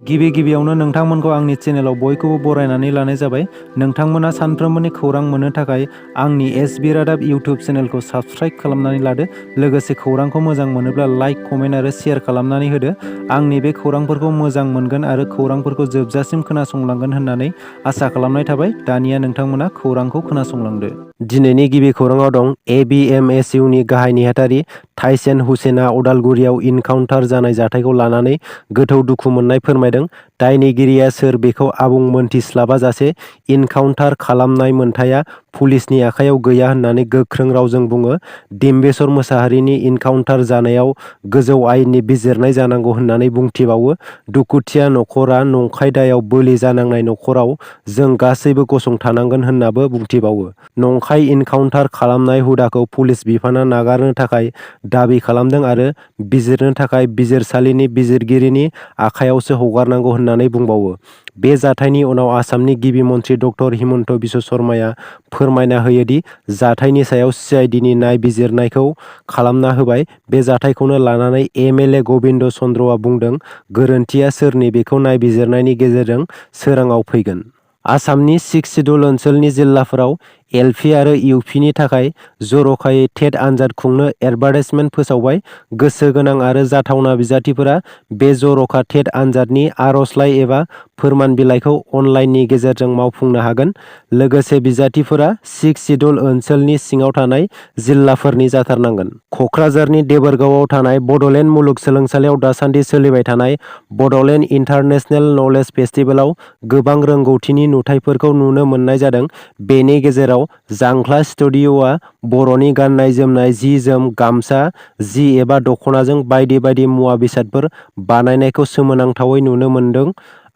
गिबियावनो नोंथांमोनखौ आंनि चेनेलाव बयखौबो बरायनानै लानाय जाबाय। नोंथांमोना सानफ्रोमबोनि खौरां मोननो थाखाय आंनि एसबि रादाब इउटिउब चेनेलखौ साबस्क्राइब खालामनानै लादो। लोगोसे खौरांखौ मोजां मोनोब्ला लाइक, कमेन्ट आरो शेयार खालामनानै होदो। आंनि बे खौरांफोरखौ मोजां मोनगोन आरो खौरांफोरखौ जोबजासिम खोनासंलांगोन होननानै आसा खालामनाय थाबाय। दानिया नोंथांमोना खौरांखौ खोनासंलांदो। दिनैनि गिबि खौराङाव दं एबिएमएसइउनि गाहाय नेहाथारि थाइसेन हुसेना अदालगुरियाव इनकाउन्टार जानाय जाथायखौ लानानै गोथौ दुखु मोननाय फोरमायदों। दायनिगिरिया सोर बेखौ आबुं मोनथिस्लाबाजासे इनकाउन्टार खालामनाय मोनथाया पुलिसनि आखायाव गैया होननानै गोख्रों रावजों बुङो। डिम्बेश्वर मोसाहारिनि इनकाउन्टार जानायाव गोजौ आयेननि बिजिरनाय जानांगौ होननानै बुंथिबावो। दुखुथिया नखरा नंखाय दायाव बोलि जानांनाय नखराव जों गासैबो गसंथानांगोन होननाबो बुंथिबावो। नंखाय इनकाउन्टार खालामनाय हुदाखौ पुलिस बिफाना नागारनो थाखाय दाबि खालामदों आरो बिजिरनो थाखाय बिजिरसालिनि बिजिरगिरिनि आखायावसो हगारनांगौ होननानै बुंबावो। बे जाथायनि उनाव आसामनि गिबि मन्थ्रि डक्टर हिमन्त बिश्व शर्माया फोरमायना होयोदि जाथायनि सायाव सिआइडिनि नायबिजिरनायखौ खालामना होबाय। बे जाथायखौनो लानानै एमएलए गबिन्द चन्द्रआ बुंदों, गोरोन्थिया सोरनि बेखौ नायबिजिरनायनि गेजेरजों सोराङाव फैगोन। आसामनि 6 सिडुल ओनसोलनि जिल्लाफोराव एलपि आरो इउपिनि थाखाय जर'खायै टेट आनजाद खुंनो एडभार्टाइजमेन्ट फोसावबाय। गोसो गोनां आरो जाथावना बिजाथिफोरा बे जर'खा टेट आनजादनि आर'जलाइ एबा फोरमान बिलाइखौ अनलाइननि गेजेरजों मावफुंनो हागोन। लोगोसे बिजाथिफोरा 6 सिडुल ओनसोलनि सिङाव थानाय जिल्लाफोरनि जाथारनांगोन। क'क्राझारनि देबोरगावआव थानाय बड'लेण्ड मुलुगसोलोंसालियाव दासान्दि सोलिबाय थानाय बड'लेण्ड इन्टारनेशनेल नलेज फेस्टिभेलाव गोबां रोंगौथिनि नुथायफोरखौ नुनो मोननाय जादों। बेनि गेजेराव जांख्ला स्टुडिय'आ बर'नि गाननाय जोमनाय, जि जोम, गामसा, जि एबा दख'नाजों बायदि बायदि मुवा बेसादफोर बानायनायखौ सोमोनांथावै नुनो मोनदों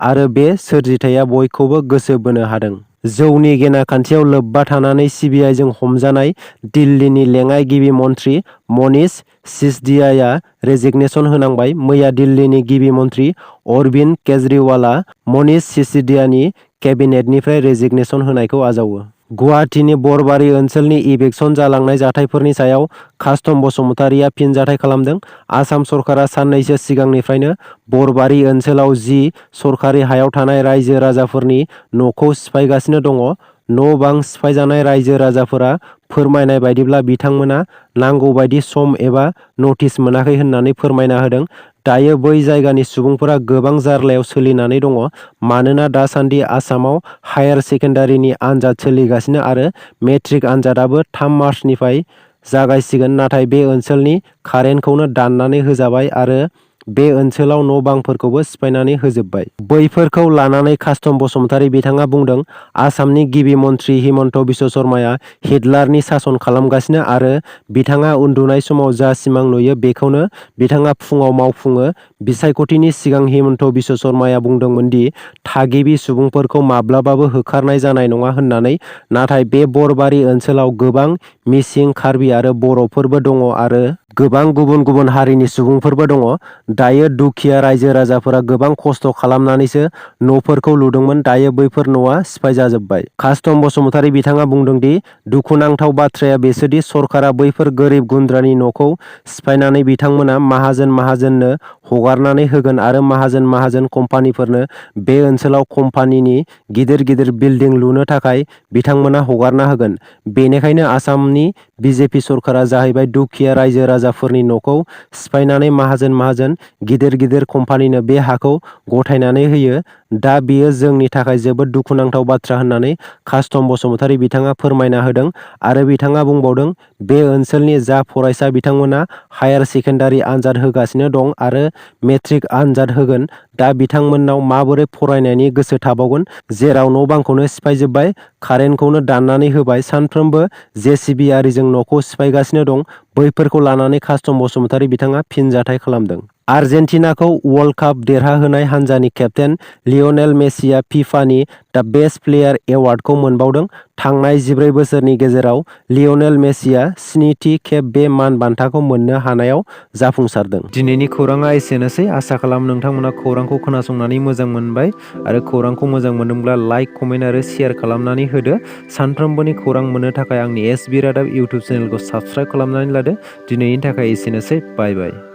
आरो बे सोरजिथाया बयखौबो गोसो बोनो हादों। जौनि गेना खान्थियाव लोब्बा थानानै सिबिआइजों हमजानाय दिल्लीनि लेङाइ गिबि मन्थ्रि मनीष सिस'दियाया रेजिगनेसन होनांबाय। मैया दिल्लीनि गिबि मन्थ्रि अरबिन्द केजरिवालआ मनीष सिस'दियानि केबिनेटनिफ्राय रेजिगनेसन होनायखौ आजावो। गुवाहाटीनि बरबारि ओनसोलनि इभिक्सन जालांनाय जाथायफोरनि सायाव कास्टम बसुमतारीया फिनजाथाय खालामदों। आसाम सरकारा साननैसो सिगांनिफ्रायनो बरबारि ओनसोलाव 10 सरकारि हायाव थानाय रायजो राजाफोरनि न'खौ सिफायगासिनो दङ। न' बां सिफायजानाय रायजो राजाफोरा फोरमायनाय बायदिब्ला बिथांमोना नांगौ बायदि सम एबा नटिस मोनाखै होननानै फोरमायना होदों। दायो बै जायगानि सुबुंफोरा गोबां जार्लायाव सोलिनानै दङ। मानोना दासान्दि आसामाव हायार सेकेन्डारिनि आनजाद सोलिगासिनो आरो मेट्रिक आनजादाबो 3 मार्चनिफ्राय जागायसिगोन। नाथाय बे ओनसोलनि कारेन्टखौनो दाननानै होजाबाय आरो बे ओनसोलाव न' बांफोरखौबो सिफायनानै होजोबबाय। बैफोरखौ लानानै कास्टम बसुमतारी बिथाङा बुंदों, आसामनि गिबि मन्थ्रि हिमन्त बिश्व शर्माया हिटलारनि सासन खालामगासिनो आरो बिथाङा उन्दुनाय समाव जा सिमां नुयो बेखौनो बिथाङा फुङाव मावफुङो। बिसायख'थिनि सिगां हिमन्त बिश्व शर्माया बुंदोंमोन दि थागिबि सुबुंफोरखौ माब्लाबाबो होखारनाय जानाय नङा होननानै। नाथाय बे बरबारि ओनसोलाव गोबां मिसिं, कार्बि आरो बर'फोरबो दङ आरो गोबां गुबुन गुबुन हारिनि सुबुंफोरबो दङ। दायो दुखिया रायजो राजाफोरा गोबां खस्थ' खालामनानैसो न'फोरखौ लुदोंमोन। दायो बैफोर न'आ सिफाय जाजोबबाय। कास्टम बसुमतारी बिथाङा बुंदों दि दुखुनांथाव बाथ्राया बेसोदि सरकारा बैफोर गोरिब गुन्द्रानि न'खौ सिफायनानै बिथांमोना माहाजोननो हगारनानै होगोन आरो माहाजोन कम्पानिफोरनो बे ओनसोलाव कम्पानिनि गिदिर गिदिर बिल्डिं लुनो थाखाय बिथांमोना हगारना होगोन। बेनिखायनो आसामनि बिजेपि सरकारा जाहैबाय दुखिया रायजो राजाफोरनि न'खौ सिफायनानै माहाजोन गिदिर गिदिर कम्पानिनो बे हाखौ गथायनानै होयो। दा बेयो जोंनि थाखाय जोबोद दुखुनांथाव बाथ्रा होननानै कास्टम बसुमतारी बिथाङा फोरमायना होदों आरो बिथाङा बुंबावदों, बे ओनसोलनि जा फरायसा बिथांमोना हायार सेकेन्डारि आनजाद होगासिनो दं आरो मेट्रिक आनजाद होगोन। दा बिथांमोननाव माबोरै फरायनायनि गोसो थाबावगोन, जेराव न' बांखौनो सिफायजोबबाय, कारेन्टखौनो दाननानै होबाय, सानफ्रोमबो जेसिबि आरिजों न'खौ सिफायगासिनो दं। बैफोरखौ लानानै कास्टम बसुमतारी बिथाङा फिनजाथाय खालामदों। आर्जेन्टिनाखौ वर्ल्ड काप देरहाहोनाय हानजानि केप्तेन लियनेल मेसिया फिफानि दा बेस्ट प्लेयार एवार्डखौ मोनबावदों। थांनाय 14 बोसोरनि गेजेराव लियनेल मेसिया 7थि खेब बे मान बान्थाखौ मोननो हानायाव जाफुंसारदों। दिनैनि खौराङा एसेनोसै। आसा खालामो नोंथांमोना खौरांखौ खोनासंनानै मोजां मोनबाय आरो खौरांखौ मोजां मोनदोंब्ला लाइक, कमेन्ट आरो शेयार खालामनानै होदो। सानफ्रोमबोनि खौरां मोननो थाखाय आंनि एसबि रादाब इउटिउब चेनेलखौ साबस्क्राइब खालामनानै लादो। दिनैनि थाखाय एसेनोसै। बाय बाय।